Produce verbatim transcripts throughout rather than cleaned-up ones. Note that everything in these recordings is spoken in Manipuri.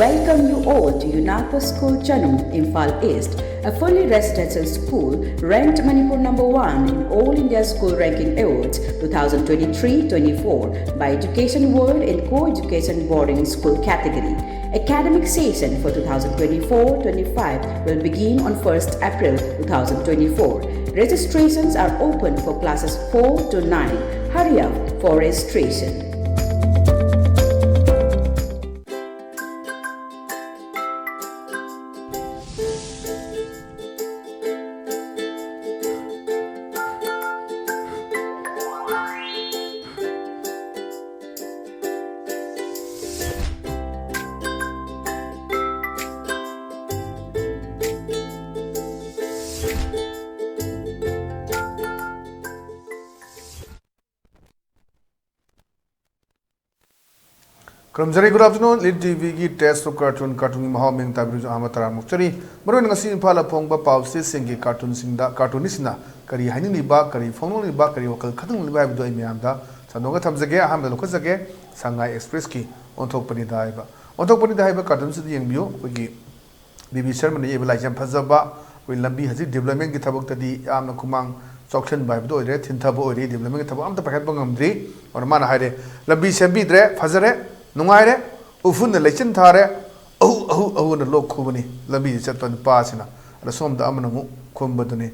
Welcome you all to UNAPO School Chanung, Imphal East, a fully residential school ranked Manipur number one in All India School Ranking Awards two thousand twenty-three twenty-four by Education World in co-education boarding school category. Academic session for two thousand twenty-four twenty-five will begin on first April two thousand twenty-four. Registrations are open for classes four to nine. Hurry up for registration. ꯈꯨꯔꯨꯝꯖꯔꯤ꯫ Good afternoon, Lit T V ꯒꯤ Taste of Cartoon, ꯀꯥꯔꯇꯨꯟꯒꯤ ꯃꯍꯥꯎ ꯃꯤꯡ ꯇꯥꯕꯤꯔꯤꯕꯁꯨ ꯑꯍꯥꯟꯕ ꯇꯔꯥꯝꯅ ꯑꯣꯛꯆꯔꯤ꯫ ꯃꯔꯨꯑꯣꯏꯅ ꯉꯁꯤ ꯏꯝꯐꯥꯜꯗ ꯐꯣꯡꯕ ꯄꯥꯎꯆꯦꯁꯤꯡꯒꯤ ꯀꯥꯔꯇꯨꯟꯁꯤꯡꯗ ꯀꯥꯔꯇꯨꯅꯤꯁꯁꯤꯡꯅ ꯀꯔꯤ ꯍꯥꯏꯅꯤꯡꯂꯤꯕ, ꯀꯔꯤ ꯐꯣꯡꯗꯣꯛꯂꯤꯕ, ꯀꯔꯤ ꯋꯥꯈꯜ ꯈꯟꯅꯤꯡꯂꯤꯕ ꯍꯥꯏꯕꯗꯨ ꯑꯩ ꯃꯌꯥꯝꯗ ꯁꯟꯗꯣꯛꯅ ꯊꯝꯖꯒꯦ꯫ ꯑꯍꯥꯟꯕꯗ ꯂꯧꯈꯠꯆꯒꯦ, ꯁꯉꯥꯏ ꯑꯦꯛꯁꯄ꯭ꯔꯦꯁꯀꯤ ꯑꯣꯟꯊꯣꯛꯄꯅꯤꯗ ꯍꯥꯏꯕ꯫ ꯑꯣꯟꯊꯣꯛꯄꯅꯤꯗ ꯍꯥꯏꯕ ꯀꯥꯔꯇꯨꯟꯁꯤꯗ ꯌꯦꯡꯕꯤꯌꯨ꯫ ꯑꯩꯈꯣꯏꯒꯤ ꯕꯤ ꯕꯤ ꯁꯔꯃꯅ ꯌꯦꯛꯏꯕ ꯂꯥꯏꯁꯤ ꯌꯥꯝ ꯐꯖꯕ, ꯑꯩꯈꯣꯏ ꯂꯝꯕꯤ ꯍꯧꯖꯤꯛ ꯗꯤꯕ꯭ꯂꯞꯃꯦꯟꯒꯤ ꯊꯕꯛꯇꯗꯤ ꯌꯥꯝꯅ ꯈꯨꯃꯥꯡ ꯆꯥꯎꯁꯤꯟꯕ ꯍꯥꯏꯕꯗꯨ ꯑꯣꯏꯔꯦ, ꯊꯤꯟꯊꯕ ꯑꯣꯏꯔꯦ, ꯗꯤꯕ꯭ꯂꯞꯃꯦꯟꯒꯤ ꯊꯕꯛ ꯑꯝꯇ ꯄꯥꯏꯈꯠꯄ ꯉꯝꯗ꯭ꯔꯤ꯫ ꯑꯗꯨꯅ ꯃꯥꯅ ꯍꯥꯏꯔꯦ, "ꯂꯝꯕꯤ ꯁꯦꯝꯕꯤꯗ꯭ꯔꯦ, ꯐꯖꯔꯦ, ꯅꯨꯡꯉꯥꯏꯔꯦ, ꯎꯐꯨꯟꯅ ꯂꯩꯆꯤꯟ ꯊꯥꯔꯦ, ꯑꯍꯨ ꯑꯍꯨ ꯑꯍꯨꯅ ꯂꯣꯛ ꯈꯨꯕꯅꯤ ꯂꯝꯕꯤꯗ ꯆꯠꯄ ꯅꯨꯄꯥꯁꯤꯅ"꯫ ꯑꯗ ꯁꯣꯝꯗ ꯑꯃꯅ ꯑꯃꯨꯛ ꯈꯨꯝꯕꯗꯨꯅꯤ,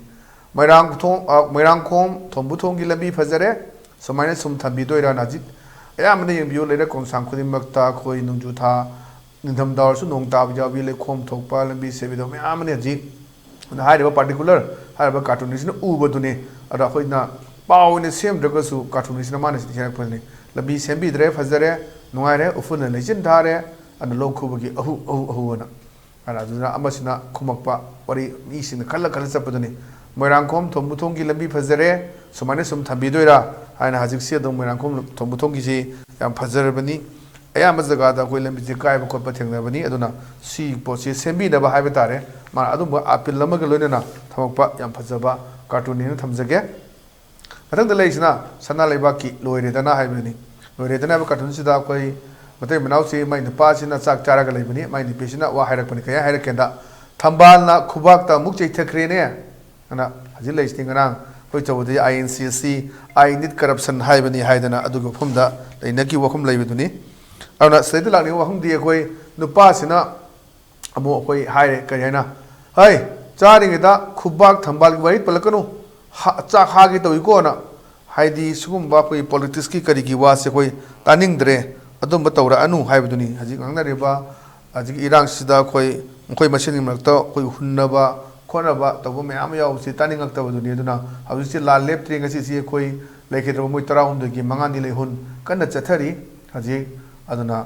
"ꯃꯣꯏꯔꯥꯡꯊꯣꯡ-, ꯑ, ꯃꯣꯏꯔꯥꯡꯈꯣꯝ ꯊꯣꯝꯕꯨꯊꯣꯡꯒꯤ ꯂꯝꯕꯤ ꯐꯖꯔꯦ, ꯁꯨꯃꯥꯏꯅ ꯁꯨꯝ ꯊꯝꯕꯤꯗꯣꯏꯔꯥꯅ"꯫ ꯍꯧꯖꯤꯛ ꯑꯌꯥꯝꯕꯅ ꯌꯦꯡꯕꯤꯌꯨ, ꯂꯩꯔꯛ ꯀꯣꯟꯁꯥꯡ ꯈꯨꯗꯤꯡꯃꯛꯇ ꯑꯩꯈꯣꯏ ꯅꯣꯡꯖꯨ ꯊꯥ, ꯅꯤꯡꯊꯝꯊꯥ ꯑꯣꯏꯔꯁꯨ ꯅꯣꯡ ꯇꯥꯕ ꯌꯥꯎꯏ, ꯂꯩꯈꯣꯝ ꯊꯣꯛꯄ, ꯂꯝꯕꯤ ꯁꯦꯝꯕꯤꯗꯕ ꯃꯌꯥꯝ ꯑꯃꯅꯤ ꯍꯧꯖꯤꯛ꯫ ꯑꯗꯨꯅ ꯍꯥꯏꯔꯤꯕ particular ꯍꯥꯏꯔꯤꯕ ꯀꯥꯔꯇꯨꯅꯤꯁꯅ ꯎꯕꯗꯨꯅꯤ꯫ ꯑꯗꯣ ꯑꯩꯈꯣꯏꯅ ꯄꯥꯎ ꯑꯣꯏꯅ ꯁꯦꯝꯗ꯭ꯔꯒꯁꯨ ꯀꯥꯔꯇꯨꯅꯤꯁꯅ ꯃꯥꯅ ꯁꯤꯗ ꯍꯥꯏꯔꯛꯄꯅꯤ, "ꯂꯝꯕꯤ ꯁꯦꯝꯕꯤꯗ꯭ꯔꯦ, ꯐꯖꯔꯦ, ꯅꯨꯡꯉꯥꯏꯔꯦ, ꯎꯐꯨꯟꯅ ꯂꯩꯆꯤꯟ ꯊꯥꯔꯦ, ꯑꯗꯨꯅ ꯂꯣꯛ ꯈꯨꯕꯒꯤ ꯑꯍꯨ ꯑꯍꯨ ꯑꯍꯨ" ꯑꯅ꯫ ꯑꯗꯨꯅ ꯑꯃꯁꯤꯅ ꯈꯨꯝꯃꯛꯄ ꯋꯥꯔꯤ ꯃꯤꯁꯤꯡꯅ ꯈꯜꯂ ꯈꯜꯂ ꯆꯠꯄꯗꯨꯅꯤ꯫ "ꯃꯣꯏꯔꯥꯡꯈꯣꯝ ꯊꯣꯝꯕꯨꯊꯣꯡꯒꯤ ꯂꯝꯕꯤ ꯐꯖꯔꯦ, ꯁꯨꯃꯥꯏꯅ ꯁꯨꯝ ꯊꯝꯕꯤꯗꯣꯏꯔꯥ?" ꯍꯥꯏꯅ ꯍꯧꯖꯤꯛꯁꯤ ꯑꯗꯨꯝ ꯃꯣꯏꯔꯥꯡꯈꯣꯝ ꯊꯣꯝꯕꯨꯊꯣꯡꯒꯤꯁꯤ ꯌꯥꯝ ꯐꯖꯔꯕꯅꯤ꯫ ꯑꯌꯥꯝꯕ ꯖꯒꯥꯗ ꯑꯩꯈꯣꯏ ꯂꯝꯕꯤꯁꯦ ꯀꯥꯏꯕ ꯈꯣꯠꯄ ꯊꯦꯡꯅꯕꯅꯤ꯫ ꯑꯗꯨꯅ ꯁꯤ ꯄꯣꯠꯁꯤ ꯁꯦꯝꯕꯤꯅꯕ ꯍꯥꯏꯕ ꯇꯥꯔꯦ, ꯃꯥꯅ ꯑꯗꯨꯝꯕ ꯑꯥꯄꯤꯜ ꯑꯃꯒ ꯂꯣꯏꯅꯅ ꯊꯝꯃꯛꯄ ꯌꯥꯝ ꯐꯖꯕ ꯀꯥꯔꯇꯨꯟꯅꯦꯅ ꯊꯝꯖꯒꯦ꯫ ꯃꯊꯪꯗ ꯂꯩꯔꯤꯁꯤꯅ "ꯁꯅꯥ ꯂꯩꯕꯥꯛꯀꯤ ꯂꯣꯏꯔꯦꯗꯅ" ꯍꯥꯏꯕꯅꯤ꯫ "ꯂꯣꯏꯔꯦꯗꯅ" ꯍꯥꯏꯕ ꯀꯥꯔꯇꯨꯟꯁꯤꯗ ꯑꯩꯈꯣꯏ ꯃꯇꯩ ꯃꯅꯥꯎꯁꯤ ꯃꯥꯏ ꯅꯨꯄꯥꯁꯤꯅ ꯆꯥꯛ ꯆꯥꯔꯒ ꯂꯩꯕꯅꯤ꯫ ꯃꯥꯏ ꯅꯨꯄꯤꯁꯤꯅ ꯋꯥ ꯍꯥꯏꯔꯛꯄꯅꯤ꯫ ꯀꯌꯥ ꯍꯥꯏꯔꯛꯀꯦꯗ, "ꯊꯝꯕꯥꯜꯅ ꯈꯨꯕꯥꯛꯇ ꯑꯃꯨꯛ ꯆꯩꯊꯈ꯭ꯔꯦꯅꯦ" ꯑꯅ ꯍꯧꯖꯤꯛ ꯂꯩꯁꯤꯅꯤ꯫ ꯉꯔꯥꯡ ꯑꯩꯈꯣꯏ ꯆꯧꯕꯗꯤ "ꯑꯥꯏ ꯑꯦꯟ ꯁꯤ ꯑꯦꯁ ꯁꯤ, ꯑꯥꯏ ꯅꯤꯠ ꯀꯔꯞꯁꯟ" ꯍꯥꯏꯕꯅꯤ ꯍꯥꯏꯗꯅ ꯑꯗꯨꯒꯤ ꯋꯥꯐꯝꯗ ꯂꯩꯅꯈꯤꯕ ꯋꯥꯐꯝ ꯂꯩꯕꯗꯨꯅꯤ꯫ ꯑꯗꯨꯅ ꯁꯤꯗꯩꯗ ꯂꯥꯛꯅꯤꯡꯕ ꯋꯥꯐꯝꯗꯤ, ꯑꯩꯈꯣꯏ ꯅꯨꯄꯥꯁꯤꯅ ꯑꯃꯨꯛ ꯑꯩꯈꯣꯏ ꯍꯥꯏꯔꯦ, ꯀꯔꯤ ꯍꯥꯏꯅ, "ꯍꯩ, ꯆꯥꯔꯤꯉꯩꯗ ꯈꯨꯕꯥꯛ ꯊꯝꯕꯥꯜꯒꯤ ꯋꯥꯔꯤ ꯄꯜꯂꯛꯀꯅꯨ, ꯍꯥ-, ꯆꯥꯛ ꯍꯥꯒꯦ ꯇꯧꯏꯀꯣꯅ"꯫ ꯍꯥꯏꯗꯤ ꯁꯤꯒꯨꯝꯕ ꯑꯩꯈꯣꯏ ꯄꯣꯂꯤꯇꯤꯛꯁꯀꯤ ꯀꯔꯤꯒꯤ ꯋꯥꯁꯦ ꯑꯩꯈꯣꯏ ꯇꯥꯅꯤꯡꯗ꯭ꯔꯦ, ꯑꯗꯨꯝꯕ ꯇꯧꯔꯛꯑꯅꯨ ꯍꯥꯏꯕꯗꯨꯅꯤ꯫ ꯍꯧꯖꯤꯛ ꯉꯥꯡꯅꯔꯤꯕ ꯍꯧꯖꯤꯛꯀꯤ ꯏꯔꯥꯡꯁꯤꯗ ꯑꯩꯈꯣꯏ, ꯃꯈꯣꯏ ꯃꯁꯦꯟꯒꯤ ꯃꯔꯛꯇ ꯑꯩꯈꯣꯏ ꯍꯨꯟꯅꯕ ꯈꯣꯠꯅꯕ ꯇꯧꯕ ꯃꯌꯥꯝ ꯑꯃ ꯌꯥꯎꯕꯁꯤ ꯇꯥꯅꯤꯡꯉꯛꯇꯕꯗꯨꯅꯤ꯫ ꯑꯗꯨꯅ ꯍꯧꯖꯤꯛꯁꯦ ꯂꯥꯟ ꯂꯦꯞꯇ꯭ꯔꯤ꯫ ꯉꯁꯤꯁꯤ ꯑꯩꯈꯣꯏ ꯂꯩꯈꯤꯗ꯭ꯔꯕ ꯃꯣꯏ ꯇꯔꯥꯍꯨꯝꯗꯣꯏꯒꯤ ꯃꯉꯥꯅꯤ ꯂꯩꯍꯨꯟ ꯀꯟꯅ ꯆꯠꯊꯔꯤ ꯍꯧꯖꯤꯛ꯫ ꯑꯗꯨꯅ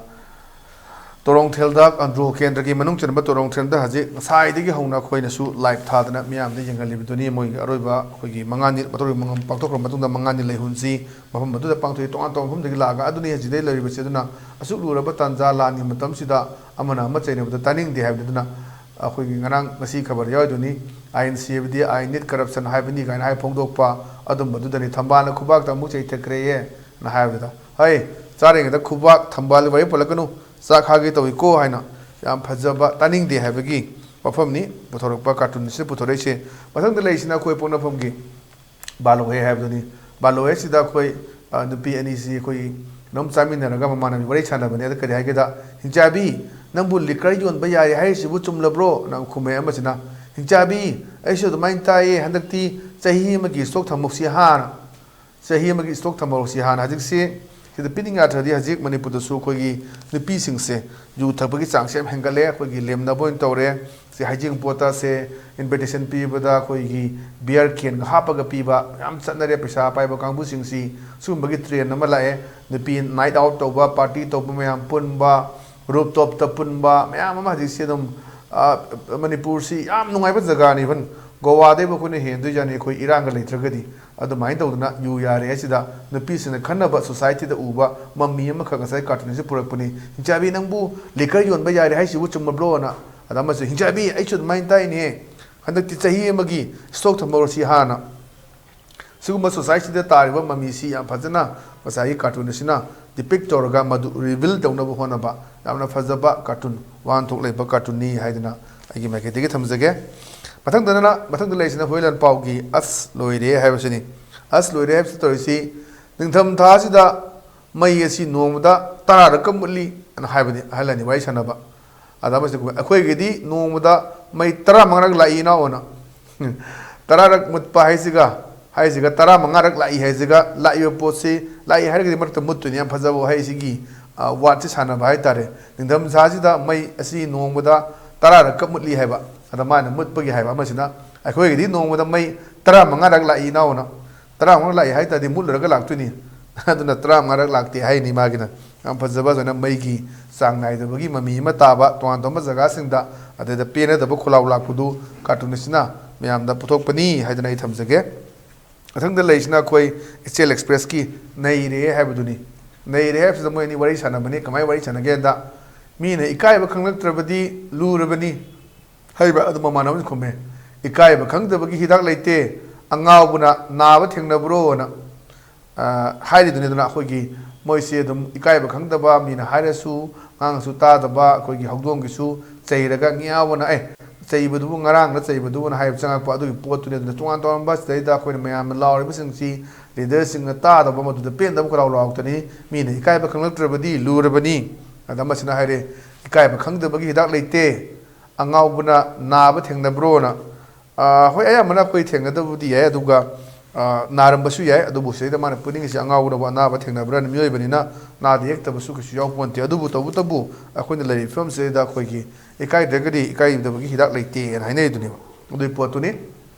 ꯇꯣꯔꯣꯡꯊꯦꯜꯗ, ꯑꯟꯗ꯭ꯔꯣ ꯀꯦꯟꯗ꯭ꯔꯒꯤ ꯃꯅꯨꯡ ꯆꯟꯕ ꯇꯣꯔꯣꯡꯊꯦꯜꯗ ꯍꯧꯖꯤꯛ ꯉꯁꯥꯏꯗꯒꯤ ꯍꯧꯅ ꯑꯩꯈꯣꯏꯅꯁꯨ ꯂꯥꯏꯚ ꯊꯥꯗꯅ ꯃꯤꯌꯥꯝꯗ ꯌꯦꯡꯍꯜꯂꯤꯕꯗꯨꯅꯤ꯫ ꯃꯣꯏꯒꯤ ꯑꯔꯣꯏꯕ ꯑꯩꯈꯣꯏꯒꯤ ꯃꯉꯥꯅꯤ, ꯃꯇꯧꯒꯤ ꯃꯉꯝ ꯄꯥꯡꯊꯣꯛꯈ꯭ꯔ ꯃꯇꯨꯡꯗ ꯃꯉꯥꯅꯤ ꯂꯩꯍꯨꯟꯁꯤ ꯃꯐꯝ ꯑꯗꯨꯗ ꯄꯥꯡꯊꯣꯛꯏ꯫ ꯇꯣꯉꯥꯟ ꯇꯣꯉꯥꯟꯕ ꯃꯐꯝꯗꯒꯤ ꯂꯥꯛꯑꯒ ꯑꯗꯨꯅꯤ ꯍꯧꯖꯤꯛꯇꯩ ꯂꯩꯔꯤꯕꯁꯤ꯫ ꯑꯗꯨꯅ ꯑꯁꯨꯛ ꯂꯨꯔꯕ ꯇꯥꯟꯖꯥ ꯂꯥꯟꯒꯤ ꯃꯇꯝꯁꯤꯗ ꯑꯃꯅ ꯑꯃ ꯆꯩꯅꯕꯗ ꯇꯥꯅꯤꯡꯗꯦ ꯍꯥꯏꯕꯗꯤ꯫ ꯑꯗꯨꯅ ꯑꯩꯈꯣꯏꯒꯤ ꯉꯔꯥꯡ ꯉꯁꯤ ꯈꯕꯔ ꯌꯥꯎꯔꯤꯗꯨꯅꯤ, "ꯑꯥꯏ ꯑꯦꯟ ꯁꯤ ꯍꯥꯏꯕꯗꯤ ꯑꯥꯏ ꯅꯤꯠ ꯀꯔꯞꯁꯟ ꯍꯥꯏꯕꯅꯤ" ꯀꯥꯏꯅ ꯍꯥꯏ ꯐꯣꯡꯗꯣꯛꯄ꯫ ꯑꯗꯨꯝꯕꯗꯨꯗꯅꯤ "ꯊꯝꯕꯥꯜꯅ ꯈꯨꯕꯥꯛꯇ ꯑꯃꯨꯛ ꯆꯩꯊꯈ꯭ꯔꯦꯌꯦ" ꯅ ꯍꯥꯏꯕꯗꯨꯗ, "ꯍꯩ, ꯆꯥꯔꯤꯉꯩꯗ ꯈꯨꯕꯥꯛ ꯊꯝꯕꯥꯜ ꯋꯥꯔꯤ ꯄꯜꯂꯛꯀꯅꯨ, ꯆꯥꯛ ꯍꯥꯒꯦ ꯇꯧꯏꯀꯣ" ꯍꯥꯏꯅ ꯌꯥꯝ ꯐꯖꯕ ꯇꯥꯅꯤꯡꯗꯦ ꯍꯥꯏꯕꯒꯤ ꯋꯥꯐꯝꯅꯤ ꯄꯨꯊꯣꯔꯛꯄ, ꯀꯥꯔꯇꯨꯟꯁꯤꯗ ꯄꯨꯊꯣꯔꯛꯏꯁꯦ꯫ ꯃꯊꯪꯗ ꯂꯩꯔꯤꯁꯤꯅ ꯑꯩꯈꯣꯏ ꯄꯣꯛꯅꯐꯝꯒꯤ ꯕꯥꯂꯣꯍꯦ ꯍꯥꯏꯕꯗꯨꯅꯤ꯫ ꯕꯥꯂꯣꯍꯦꯁꯤꯗ ꯑꯩꯈꯣꯏ, ꯑ, ꯅꯨꯄꯤ ꯑꯅꯤꯁꯤ ꯑꯩꯈꯣꯏ ꯀꯩꯅꯣꯝ ꯆꯥꯃꯤꯟꯅꯔꯒ ꯃꯃꯥꯟꯅꯕꯤ ꯋꯥꯔꯤ ꯁꯥꯟꯅꯕꯅꯦ꯫ ꯑꯗ ꯀꯔꯤ ꯍꯥꯏꯒꯦꯗ, "ꯍꯤꯡꯆꯥꯕꯤ, ꯅꯪꯕꯨ ꯂꯤꯀꯔ ꯌꯣꯟꯕ ꯌꯥꯔꯦ ꯍꯥꯏꯔꯤꯁꯤꯕꯨ ꯆꯨꯝꯂꯕ꯭ꯔꯣ?" ꯅ ꯈꯨꯝꯃꯦ ꯑꯃꯁꯤꯅ, "ꯍꯤꯡꯆꯥꯕꯤ, ꯑꯩꯁꯨ ꯑꯗꯨꯃꯥꯏꯅ ꯇꯥꯏꯌꯦ, ꯍꯟꯗꯛꯇꯤ ꯆꯍꯤ ꯑꯃꯒꯤ ꯏꯁꯇꯣꯛ ꯊꯝꯃꯧꯁꯤ ꯍꯥꯟꯅ, ꯆꯍꯤ ꯑꯃꯒꯤ ꯏꯁꯇꯣꯛ ꯊꯝꯍꯧꯁꯤ ꯍꯥꯟꯅ"꯫ ꯍꯧꯖꯤꯛꯁꯤ ꯁꯤꯗ ꯄꯤꯅꯤꯡ ꯌꯥꯗ꯭ꯔꯗꯤ ꯍꯧꯖꯤꯛ ꯃꯅꯤꯄꯨꯔꯗꯁꯨ ꯑꯩꯈꯣꯏꯒꯤ ꯅꯨꯄꯤꯁꯤꯡꯁꯦ ꯌꯨ ꯊꯛꯄꯒꯤ ꯆꯥꯡꯁꯦ ꯌꯥꯝ ꯍꯦꯟꯒꯠꯂꯦ꯫ ꯑꯩꯈꯣꯏꯒꯤ ꯂꯦꯝꯅꯕ ꯑꯣꯏꯅ ꯇꯧꯔꯦ꯫ ꯁꯤ ꯍꯩꯖꯤꯡꯄꯣꯠꯇ ꯁꯦ ꯏꯟꯚꯤꯇꯦꯁꯟ ꯄꯤꯕꯗ ꯑꯩꯈꯣꯏꯒꯤ ꯕꯤꯌꯔ ꯀꯦꯟꯒ ꯍꯥꯞꯄꯒ ꯄꯤꯕ ꯌꯥꯝ ꯆꯠꯅꯔꯦ꯫ ꯄꯩꯁꯥ ꯄꯥꯏꯕ ꯀꯥꯡꯕꯨꯁꯤꯡꯁꯤ ꯁꯤꯒꯨꯝꯕꯒꯤ ꯇ꯭ꯔꯦꯟ ꯑꯃ ꯂꯥꯛꯑꯦ꯫ ꯅꯨꯄꯤ ꯅꯥꯏꯠ ꯑꯥꯎꯠ ꯇꯧꯕ, ꯄꯥꯔꯇꯤ ꯇꯧꯕ ꯃꯌꯥꯝ ꯄꯨꯟꯕ, ꯔꯨꯞ ꯇꯣꯞꯇ ꯄꯨꯟꯕ ꯃꯌꯥꯝ ꯑꯃ ꯍꯧꯖꯤꯛꯁꯤ ꯑꯗꯨꯝ, ꯑ, ꯃꯅꯤꯄꯨꯔꯁꯤ ꯌꯥꯝ ꯅꯨꯡꯉꯥꯏꯕ ꯖꯒꯥꯅꯤ꯫ ꯏꯚꯟ ꯒꯣꯋꯥꯗꯩꯕꯨ ꯑꯩꯈꯣꯏꯅ ꯍꯦꯟꯗꯣꯏꯖꯥꯠꯅꯤ, ꯑꯩꯈꯣꯏ ꯏꯔꯥꯡꯒ ꯂꯩꯇ꯭ꯔꯒꯗꯤ꯫ ꯑꯗꯨꯃꯥꯏꯅ ꯇꯧꯗꯅ ꯌꯨ ꯌꯥꯔꯦ ꯍꯥꯏꯁꯤꯗ ꯅꯨꯄꯤꯁꯤꯡꯅ ꯈꯟꯅꯕ ꯁꯣꯁꯥꯏꯇꯤꯗ ꯎꯕ ꯃꯃꯤ ꯑꯃꯈꯛ ꯉꯁꯥꯏ ꯀꯥꯔꯇꯨꯟꯁꯤ ꯄꯨꯔꯛꯄꯅꯤ꯫ "ꯍꯤꯡꯆꯥꯕꯤ, ꯅꯪꯕꯨ ꯂꯤꯀꯔ ꯌꯣꯟꯕ ꯌꯥꯔꯦ ꯍꯥꯏꯁꯤꯕꯨ ꯆꯨꯝꯃꯕ꯭ꯔꯣꯅ?" ꯑꯗ ꯑꯃꯁꯨ, "ꯍꯤꯡꯆꯥꯕꯤ, ꯑꯩꯁꯨ ꯑꯗꯨꯃꯥꯏꯅ ꯇꯥꯏꯅꯦ, ꯍꯟꯗꯛꯇꯤ ꯆꯍꯤ ꯑꯃꯒꯤ ꯏꯁꯇꯣꯛ ꯊꯝꯍꯧꯔꯁꯤ ꯍꯥꯟꯅ"꯫ ꯁꯤꯒꯨꯝꯕ ꯁꯣꯁꯥꯏꯇꯤꯗ ꯇꯥꯔꯤꯕ ꯃꯃꯤꯁꯤ ꯌꯥꯝ ꯐꯖꯅ ꯉꯁꯥꯏꯒꯤ ꯀꯥꯔꯇꯨꯟ ꯑꯁꯤꯅ ꯗꯤꯄꯤꯛ ꯇꯧꯔꯒ ꯃꯗꯨ ꯔꯤꯚꯤꯜ ꯇꯧꯅꯕ ꯍꯣꯠꯅꯕ ꯌꯥꯝꯅ ꯐꯖꯕ ꯀꯥꯔꯇꯨꯟ, ꯋꯥꯍꯟꯊꯣꯛ ꯂꯩꯕ ꯀꯥꯔꯇꯨꯟꯅꯤ ꯍꯥꯏꯗꯅ ꯑꯩꯒꯤ ꯃꯥꯏꯀꯩꯗꯒꯤ ꯊꯝꯖꯒꯦ꯫ ꯃꯊꯪꯗꯅ, ꯃꯊꯪꯗ ꯂꯩꯔꯤꯁꯤꯅ ꯍꯨꯏ ꯂꯥꯟꯄꯥꯎꯒꯤ ꯑꯁ ꯂꯣꯏꯔꯦ ꯍꯥꯏꯕꯁꯤꯅꯤ꯫ ꯑꯁ ꯂꯣꯏꯔꯦ ꯍꯥꯏꯕꯁꯤ ꯇꯧꯔꯤꯁꯤ, ꯅꯤꯡꯊꯝ ꯊꯥꯁꯤꯗ ꯃꯩ ꯑꯁꯤ ꯅꯣꯡꯃꯗ ꯇꯔꯥꯔꯛꯀ ꯃꯨꯠꯂꯤ ꯑꯅ ꯍꯥꯏꯕꯅꯤ ꯑꯍꯜ ꯑꯅꯤ ꯋꯥꯔꯤ ꯁꯥꯟꯅꯕ꯫ ꯑꯗ ꯑꯃꯁꯤ ꯑꯩꯈꯣꯏꯒꯤꯗꯤ ꯅꯣꯡꯃꯗ ꯃꯩ ꯇꯔꯥꯃꯉꯥꯔꯛ ꯂꯥꯛꯏ ꯏꯅꯥꯎ ꯑꯅ꯫ ꯇꯔꯥꯔꯛ ꯃꯨꯠꯄ ꯍꯥꯏꯁꯤꯒ, ꯍꯥꯏꯁꯤꯒ ꯇꯔꯥꯃꯉꯥꯔꯛ ꯂꯥꯛꯏ ꯍꯥꯏꯁꯤꯒ, ꯂꯥꯛꯏꯕ ꯄꯣꯠꯁꯤ, ꯂꯥꯛꯏ ꯍꯥꯏꯔꯒꯗꯤ ꯃꯔꯛꯇ ꯃꯨꯠꯇꯣꯏꯅꯤ, ꯌꯥꯝ ꯐꯖꯕ ꯋꯥꯍꯩꯁꯤꯒꯤ, ꯑ, ꯋꯥꯠꯁꯤ ꯁꯥꯟꯅꯕ ꯍꯥꯏꯇꯥꯔꯦ꯫ ꯅꯤꯡꯊꯝ ꯊꯥꯁꯤꯗ ꯃꯩ ꯑꯁꯤ ꯅꯣꯡꯃꯗ ꯇꯔꯥꯔꯛꯀ ꯃꯨꯠꯂꯤ ꯍꯥꯏꯕ꯫ ꯑꯗ ꯃꯥꯅ ꯃꯨꯠꯄꯒꯤ ꯍꯥꯏꯕ ꯑꯃꯁꯤꯅ, ꯑꯩꯈꯣꯏꯒꯤꯗꯤ ꯅꯣꯡꯃꯗ ꯃꯩ ꯇꯔꯥꯃꯉꯥꯔꯛ ꯂꯥꯛꯏ ꯏꯅꯥꯎꯅ꯫ ꯇꯔꯥꯃꯉꯥ ꯂꯥꯛꯏ ꯍꯥꯏ ꯇꯥꯔꯗꯤ ꯃꯨꯠꯂꯨꯔꯒ ꯂꯥꯛꯇꯣꯏꯅꯤ꯫ ꯑꯗꯨꯅ ꯇꯔꯥꯃꯉꯥꯔꯛ ꯂꯥꯛꯇꯦ ꯍꯥꯏꯅꯤ ꯃꯥꯒꯤꯅ꯫ ꯌꯥꯝ ꯐꯖꯕ, ꯑꯗꯨꯅ ꯃꯩꯒꯤ ꯆꯥꯡ ꯅꯥꯏꯗꯕꯒꯤ ꯃꯃꯤ ꯑꯃ ꯇꯥꯕ, ꯇꯣꯉꯥꯟ ꯇꯣꯉꯥꯟꯕ ꯖꯒꯥꯁꯤꯡꯗ, ꯑꯗꯩꯗ ꯄꯦꯟꯅꯗꯕ ꯈꯣꯜꯂꯥꯎ ꯂꯥꯛꯄꯗꯨ ꯀꯥꯔꯇꯨꯟ ꯑꯁꯤꯅ ꯃꯌꯥꯝꯗ ꯄꯨꯊꯣꯛꯄꯅꯤ ꯍꯥꯏꯗꯅ ꯑꯩ ꯊꯝꯖꯒꯦ꯫ ꯃꯊꯪꯗ ꯂꯩꯔꯤꯁꯤꯅ ꯑꯩꯈꯣꯏ ꯏꯆꯦꯜ ꯑꯦꯛꯁꯄ꯭ꯔꯦꯁꯀꯤ ꯅꯩꯔꯦ ꯍꯥꯏꯕꯗꯨꯅꯤ꯫ ꯅꯩꯔꯦ ꯍꯥꯏꯕꯁꯤꯗ ꯃꯣꯏ ꯑꯅꯤ ꯋꯥꯔꯤ ꯁꯥꯟꯅꯕꯅꯤ꯫ ꯀꯃꯥꯏꯅ ꯋꯥꯔꯤ ꯁꯥꯟꯅꯒꯦꯗ, "ꯃꯤꯅ ꯏꯀꯥꯏꯕ ꯈꯪꯂꯛꯇ꯭ꯔꯕꯗꯤ ꯂꯨꯔꯕꯅꯤ" ꯍꯥꯏꯕ ꯑꯗꯨ ꯃꯃꯥꯟꯅꯕꯅ ꯈꯨꯝꯃꯦ꯫ "ꯏꯀꯥꯏꯕ ꯈꯪꯗꯕꯒꯤ ꯍꯤꯗꯥꯛ ꯂꯩꯇꯦ, ꯑꯉꯥꯎꯕꯅ ꯅꯥꯕ ꯊꯦꯡꯅꯕ꯭ꯔꯣꯅ?" ꯑ, ꯍꯥꯏꯔꯤꯗꯨꯅꯤ꯫ ꯑꯗꯨꯅ ꯑꯩꯈꯣꯏꯒꯤ ꯃꯣꯏꯁꯦ ꯑꯗꯨꯝ ꯏꯀꯥꯏꯕ ꯈꯪꯗꯕ, ꯃꯤꯅ ꯍꯥꯏꯔꯁꯨ ꯉꯥꯡꯉꯁꯨ ꯇꯥꯗꯕ, ꯑꯩꯈꯣꯏꯒꯤ ꯍꯧꯗꯣꯡꯒꯤꯁꯨ ꯆꯩꯔꯒ ꯉꯤꯌꯥꯎꯕꯅ, "ꯑꯦ, ꯆꯩꯕꯗꯨꯕꯨ, ꯉꯔꯥꯡꯅ ꯆꯩꯕꯗꯨꯕꯨꯅ" ꯍꯥꯏꯕ ꯆꯪꯉꯛꯄ ꯑꯗꯨꯒꯤ ꯄꯣꯠꯇꯨꯅꯤ꯫ ꯑꯗꯨꯅ ꯇꯣꯉꯥꯟ ꯇꯣꯉꯥꯟꯕ ꯁꯤꯗꯩꯗ ꯑꯩꯈꯣꯏꯅ ꯃꯌꯥꯝꯅ ꯂꯥꯎꯔꯤꯕꯁꯤꯡꯁꯤ ꯂꯤꯗꯔꯁꯤꯡꯅ ꯇꯥꯗꯕ, ꯃꯗꯨꯗ ꯄꯦꯟꯗꯕ ꯈꯣꯜꯂꯥꯎ ꯂꯥꯎꯔꯛꯇꯅꯤ꯫ ꯃꯤꯅ ꯏꯀꯥꯏꯕ ꯈꯪꯂꯛꯇ꯭ꯔꯕꯗꯤ ꯂꯨꯔꯕꯅꯤ꯫ ꯑꯗ ꯑꯃꯁꯤꯅ ꯍꯥꯏꯔꯦ, "ꯏꯀꯥꯏꯕ ꯈꯪꯗꯕꯒꯤ ꯍꯤꯗꯥꯛ ꯂꯩꯇꯦ, ꯑꯉꯥꯎꯕꯅ ꯅꯥꯕ ꯊꯦꯡꯅꯕ꯭ꯔꯣꯅ?" ꯑ, ꯍꯣꯏ, ꯑꯌꯥꯝꯕꯅ ꯑꯩꯈꯣꯏ ꯊꯦꯡꯅꯗꯕꯕꯨꯗꯤ ꯌꯥꯏ, ꯑꯗꯨꯒ, ꯑ, ꯅꯥꯔꯝꯕꯁꯨ ꯌꯥꯏ, ꯑꯗꯨꯕꯨ ꯁꯤꯗꯩꯗ ꯃꯥꯅ ꯄꯨꯅꯤꯡꯉꯤꯁꯤ ꯑꯉꯥꯎꯕꯅꯕꯨ ꯑꯅꯥꯕ ꯊꯦꯡꯅꯕ꯭ꯔꯥꯅ꯫ ꯃꯤꯑꯣꯏꯕꯅꯤꯅ ꯅꯥꯗ ꯌꯦꯛꯇꯕꯁꯨ ꯀꯩꯁꯨ ꯌꯥꯎꯄꯣꯟꯇꯦ꯫ ꯑꯗꯨꯕꯨ ꯇꯧꯕꯇꯕꯨ ꯑꯩꯈꯣꯏꯅ ꯂꯩꯔꯤꯕ ꯐꯤꯕꯝꯁꯤꯗꯩꯗ ꯑꯩꯈꯣꯏꯒꯤ ꯏꯀꯥꯏꯗ꯭ꯔꯒꯗꯤ ꯏꯀꯥꯏꯗꯕꯒꯤ ꯍꯤꯗꯥꯛ ꯂꯩꯇꯦꯅ ꯍꯥꯏꯅꯔꯤꯗꯨꯅꯦꯕ꯫ ꯑꯗꯨꯒꯤ ꯄꯣꯠꯇꯨꯅꯤ꯫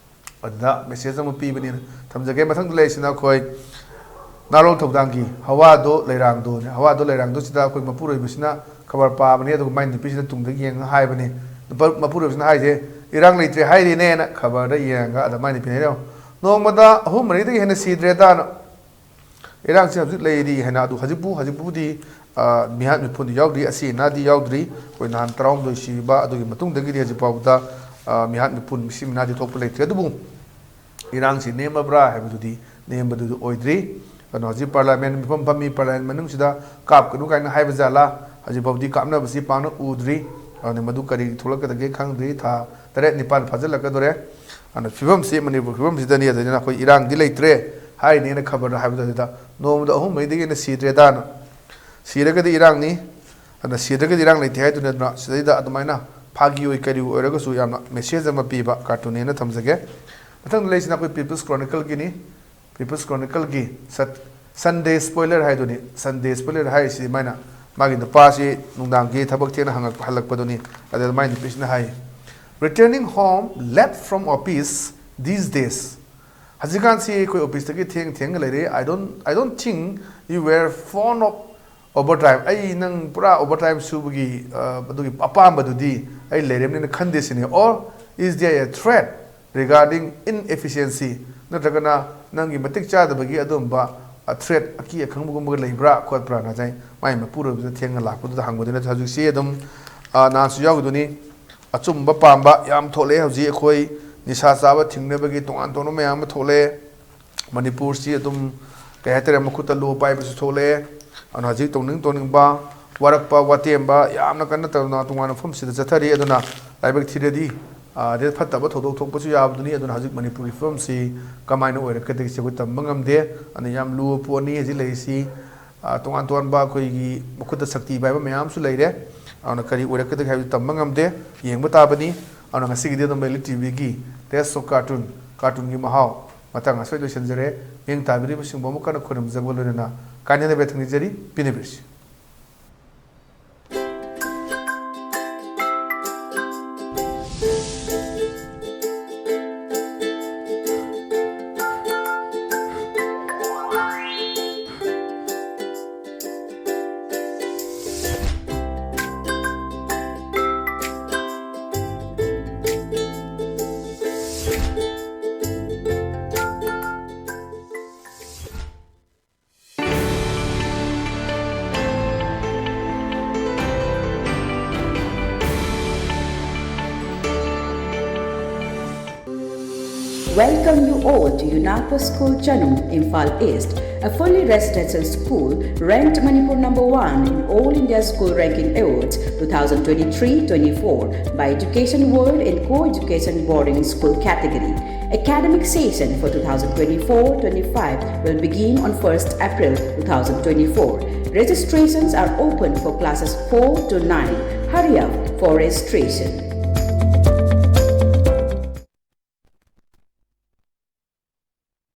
ꯑꯗꯨꯗ ꯃꯦꯁꯦꯖ ꯑꯃ ꯄꯤꯕꯅꯤꯅ ꯊꯝꯖꯒꯦ꯫ ꯃꯊꯪꯗ ꯂꯩꯔꯤꯁꯤꯅ ꯑꯩꯈꯣꯏ ꯅꯥꯔꯣꯜ ꯊꯧꯗꯥꯡꯒꯤ ꯍꯋꯥꯗꯣ ꯂꯩꯔꯥꯡꯗꯣꯅꯦ꯫ ꯍꯋꯥꯗꯣ ꯂꯩꯔꯥꯡꯗꯣꯁꯤꯗ ꯑꯩꯈꯣꯏ ꯃꯄꯨꯔꯣꯏꯕꯁꯤꯅ ꯈꯕꯔ ꯄꯥꯕꯅꯤ, ꯑꯗꯨꯒ ꯃꯥꯏ ꯅꯨꯄꯤꯁꯤꯅ ꯇꯨꯡꯗ ꯌꯦꯡꯉ ꯍꯥꯏꯕꯅꯤ꯫ ꯅꯨꯄꯥ-, ꯃꯄꯨꯔꯣꯏꯕꯁꯤꯅ ꯍꯥꯏꯁꯦ, "ꯏꯔꯥꯡ ꯂꯩꯇ꯭ꯔꯦ ꯍꯥꯏꯔꯤꯅꯦꯅ" ꯈꯕꯔꯗ ꯌꯦꯡꯉꯒ꯫ ꯑꯗ ꯃꯥꯏ ꯅꯨꯄꯤꯅ ꯍꯥꯏꯔꯦ, "ꯅꯣꯡꯃꯗ ꯑꯍꯨꯝ ꯃꯔꯤꯗꯒꯤ ꯍꯦꯟꯅ ꯁꯤꯗ꯭ꯔꯦꯗꯅ, ꯏꯔꯥꯡꯁꯤ ꯍꯧꯖꯤꯛ ꯂꯩꯔꯤ" ꯍꯥꯏꯅ꯫ ꯑꯗꯨ ꯍꯧꯖꯤꯛꯄꯨ, ꯍꯧꯖꯤꯛꯄꯨꯗꯤ, ꯑ, ꯃꯤꯍꯥꯠ ꯃꯤꯄꯨꯟꯗꯤ ꯌꯥꯎꯗ꯭ꯔꯤ, ꯑꯁꯤ ꯑꯅꯥꯗꯤ ꯌꯥꯎꯗ꯭ꯔꯤ꯫ ꯑꯩꯈꯣꯏ ꯅꯍꯥꯟ ꯇꯔꯥꯍꯨꯝꯗꯣꯏ ꯁꯤꯕ ꯑꯗꯨꯒꯤ ꯃꯇꯨꯡꯗꯒꯤꯗꯤ ꯍꯧꯖꯤꯛ ꯐꯥꯎꯕꯗ, ꯑ, ꯃꯤꯍꯥꯠ ꯃꯤꯄꯨꯟ, ꯃꯤꯁꯤ ꯃꯤꯅꯥꯗꯤ ꯊꯣꯛꯄ ꯂꯩꯇ꯭ꯔꯤ꯫ ꯑꯗꯨꯕꯨ ꯏꯔꯥꯡꯁꯤ ꯅꯦꯝꯃꯕ꯭ꯔꯥ ꯍꯥꯏꯕꯗꯨꯗꯤ ꯅꯦꯝꯕꯗꯨꯗꯤ ꯑꯣꯏꯗ꯭ꯔꯤ꯫ ꯀꯩꯅꯣ, ꯍꯧꯖꯤꯛ ꯄꯥꯔꯂꯥꯃꯦꯟ ꯃꯤꯐꯝ ꯐꯝꯃꯤ, ꯄꯥꯔꯂꯥꯃꯦꯟ ꯃꯅꯨꯡꯁꯤꯗ ꯀꯥꯞꯀꯅꯨ ꯀꯥꯏꯅ ꯍꯥꯏꯕ ꯖꯥꯠꯂꯥ? ꯍꯧꯖꯤꯛ ꯐꯥꯎꯗꯤ ꯀꯥꯞꯅꯕꯁꯤ ꯄꯥꯛꯅ ꯎꯗ꯭ꯔꯤ꯫ ꯑꯗꯨꯅ ꯃꯗꯨ ꯀꯔꯤ ꯊꯣꯛꯂꯛꯀꯗꯒꯦ ꯈꯪꯗ꯭ꯔꯤ꯫ ꯊꯥ ꯇꯔꯦꯠ ꯅꯤꯄꯥꯟ ꯐꯥꯖꯤꯜꯂꯛꯀꯗꯣꯔꯦ꯫ ꯑꯗꯨꯅ ꯐꯤꯕꯝꯁꯤ, ꯃꯅꯤꯄꯨꯔ ꯐꯤꯕꯝꯁꯤꯗꯅꯤ꯫ ꯑꯗꯨꯅ ꯑꯩꯈꯣꯏ ꯏꯔꯥꯡꯗꯤ ꯂꯩꯇ꯭ꯔꯦ ꯍꯥꯏꯅꯦꯅ ꯈꯕꯔꯗ ꯍꯥꯏꯕꯗ, ꯅꯣꯡꯃꯗ ꯑꯍꯨꯝ ꯃꯔꯤꯗꯒꯤ ꯍꯦꯟꯅ ꯁꯤꯗ꯭ꯔꯦꯗꯥꯅ꯫ ꯁꯤꯔꯒꯗꯤ ꯏꯔꯥꯡꯅꯤ, ꯑꯗꯨꯅ ꯁꯤꯗ꯭ꯔꯒꯗꯤ ꯏꯔꯥꯡ ꯂꯩꯇꯦ ꯍꯥꯏꯗꯨꯅ, ꯑꯗꯨꯅ ꯁꯤꯗꯩꯗ ꯑꯗꯨꯃꯥꯏꯅ ꯐꯥꯒꯤ ꯑꯣꯏ ꯀꯔꯤ ꯑꯣꯏꯔꯒꯁꯨ ꯌꯥꯝꯅ ꯃꯦꯁꯦꯖ ꯑꯃ ꯄꯤꯕ ꯀꯥꯔꯇꯨꯟꯅꯦꯅ ꯊꯝꯖꯒꯦ꯫ ꯃꯊꯪꯗ ꯂꯩꯁꯤꯅ ꯑꯩꯈꯣꯏ ꯄꯤꯄꯜꯁ ꯀ꯭ꯔꯣꯅꯤꯀꯜꯒꯤꯅꯤ꯫ ꯄꯤꯄꯜꯁ ꯀ꯭ꯔꯣꯅꯤꯀꯜꯒꯤ ꯁꯟꯗꯦ ꯁ꯭ꯄꯣꯏꯂꯔ ꯍꯥꯏꯗꯨꯅꯤ꯫ ꯁꯟꯗꯦ ꯁ꯭ꯄꯣꯏꯂꯔ ꯍꯥꯏꯔꯤꯁꯤ ꯃꯥꯏꯅ ꯃꯥꯒꯤ ꯅꯨꯄꯥꯁꯤ ꯅꯨꯡꯗꯥꯡꯒꯤ ꯊꯕꯛ ꯊꯦꯡꯅ ꯍꯪꯉꯛ-, ꯍꯜꯂꯛꯄꯗꯨꯅꯤ꯫ ꯑꯗꯨꯗ ꯃꯥꯏ ꯅꯨꯄꯤꯁꯤꯅ ꯍꯥꯏ, "Returning home late from office these days." ꯍꯧꯖꯤꯛꯀꯥꯟꯁꯤ ꯑꯩꯈꯣꯏ ꯑꯣꯐꯤꯁꯇꯒꯤ ꯊꯦꯡ ꯊꯦꯡꯅ ꯂꯩꯔꯦ꯫ "I don't, I don't think you were fond of overtime." ꯑꯩ ꯅꯪ ꯄꯨꯔꯥ ꯑꯣꯚꯔꯇꯥꯏꯝ ꯁꯨꯕꯒꯤ, ꯑ, ꯑꯗꯨꯒꯤ ꯑꯄꯥꯝꯕꯗꯨꯗꯤ ꯑꯩ ꯂꯩꯔꯝꯅꯤꯅ ꯈꯟꯗꯦ ꯁꯤꯅꯤ꯫ "Or is there a threat regarding inefficiency?" ꯅꯠꯇ꯭ꯔꯒꯅ ꯅꯪꯒꯤ ꯃꯇꯤꯛ ꯆꯥꯗꯕꯒꯤ ꯑꯗꯨꯒꯨꯝꯕ, ꯑ, ꯊ꯭ꯔꯦꯠ, ꯑꯀꯤ ꯑꯈꯪꯕꯒꯨꯝꯕꯒ ꯂꯩꯕ꯭ꯔꯥ ꯈꯣꯠꯄ꯭ꯔꯥ ꯅ ꯉꯁꯥꯏ ꯃꯥꯏ ꯃꯄꯨꯔꯣꯏꯕꯗ ꯊꯦꯡꯅ ꯂꯥꯛꯄꯗꯨꯗ ꯍꯪꯕꯗꯨꯅ ꯍꯧꯖꯤꯛꯁꯤ ꯑꯗꯨꯝ, ꯑ, ꯅꯍꯥꯟꯁꯨ ꯌꯥꯎꯈꯤꯗꯨꯅꯤ꯫ ꯑꯆꯨꯝꯕ ꯄꯥꯝꯕ ꯌꯥꯝ ꯊꯣꯛꯂꯛꯑꯦ ꯍꯧꯖꯤꯛ ꯑꯩꯈꯣꯏ ꯅꯤꯁꯥ ꯆꯥꯕ ꯊꯤꯡꯅꯕꯒꯤ ꯇꯣꯉꯥꯟ ꯇꯣꯉꯥꯟꯕ ꯃꯌꯥꯝ ꯑꯃ ꯊꯣꯛꯂꯛꯑꯦ꯫ ꯃꯅꯤꯄꯨꯔꯁꯤ ꯑꯗꯨꯝ, ꯀꯩ ꯍꯥꯏꯇꯥꯔꯦ, ꯃꯈꯨꯠꯇ ꯂꯣ ꯄꯥꯏꯕꯁꯨ ꯊꯣꯛꯂꯛꯑꯦ꯫ ꯑꯗꯨꯅ ꯍꯧꯖꯤꯛ ꯇꯧꯅꯤꯡ ꯇꯧꯅꯤꯡꯕ, ꯋꯥꯔꯛꯄ, ꯋꯥꯇꯦꯝꯕ ꯌꯥꯝꯅ ꯀꯟꯅ ꯇꯧꯅ ꯇꯣꯉꯥꯟꯕ ꯃꯐꯝꯁꯤꯗ ꯆꯠꯊꯔꯤ꯫ ꯑꯗꯨꯅ ꯂꯥꯏꯕꯛ ꯊꯤꯔꯗꯤ, ꯑ, ꯑꯗꯩ ꯐꯠꯇꯕ ꯊꯧꯗꯣꯛ ꯊꯣꯛꯄꯁꯨ ꯌꯥꯕꯗꯨꯅꯤ꯫ ꯑꯗꯨꯅ ꯍꯧꯖꯤꯛ ꯃꯅꯤꯄꯨꯔꯒꯤ ꯐꯤꯕꯝꯁꯤ ꯀꯃꯥꯏꯅ ꯑꯣꯏꯔꯛꯀꯗꯒꯦꯁꯦ ꯑꯩꯈꯣꯏ ꯇꯝꯕ ꯉꯝꯗꯦ꯫ ꯑꯗꯨꯅ ꯌꯥꯝ ꯂꯨꯕ ꯄꯣꯠꯅꯤ ꯍꯧꯖꯤꯛ ꯂꯩꯔꯤꯁꯤ꯫ ꯑ, ꯇꯣꯉꯥꯟ ꯇꯣꯉꯥꯟꯕ ꯑꯩꯈꯣꯏꯒꯤ ꯃꯈꯨꯠꯇ ꯁꯛꯇꯤ ꯄꯥꯏꯕ ꯃꯌꯥꯝ ꯑꯃꯁꯨ ꯂꯩꯔꯦ꯫ ꯑꯗꯨꯅ ꯀꯔꯤ ꯑꯣꯏꯔꯛꯀꯗꯒꯦ ꯍꯥꯏꯕꯗꯨ ꯇꯝꯕ ꯉꯝꯗꯦ, ꯌꯦꯡꯕ ꯇꯥꯕꯅꯤ꯫ ꯑꯗꯨꯅ ꯉꯁꯤꯒꯤꯗꯤ ꯑꯗꯨꯝ ꯂꯤꯂꯤꯠ ꯇꯤꯚꯤꯒꯤ Taste of Cartoon, ꯀꯥꯔꯇꯨꯟꯒꯤ ꯃꯍꯥꯎ ꯃꯇꯥꯡ ꯑꯁꯤꯗ ꯂꯣꯏꯁꯤꯟꯖꯔꯦ꯫ ꯃꯤꯠꯌꯦꯡ ꯇꯥꯕꯤꯔꯤꯕꯁꯤꯡꯕꯨ ꯑꯃꯨꯛ ꯍꯟꯅ ꯈꯨꯔꯨꯝꯖꯕ ꯂꯣꯏꯅꯅ ꯀꯥꯏꯅꯗꯕ ꯌꯥꯊꯪ ꯅꯤꯖꯔꯤ꯫ ꯄꯤꯅꯕꯤꯔꯁꯤ꯫ Welcome you all to UNACO School Chanung, Imphal East, a fully residential school ranked Manipur number one in All India School Ranking Awards two thousand twenty-three twenty-four by Education World in Co-Education Boarding School category. Academic session for twenty twenty-four twenty-five will begin on first April two thousand twenty-four. Registrations are open for classes four to nine. Hurry up for registration.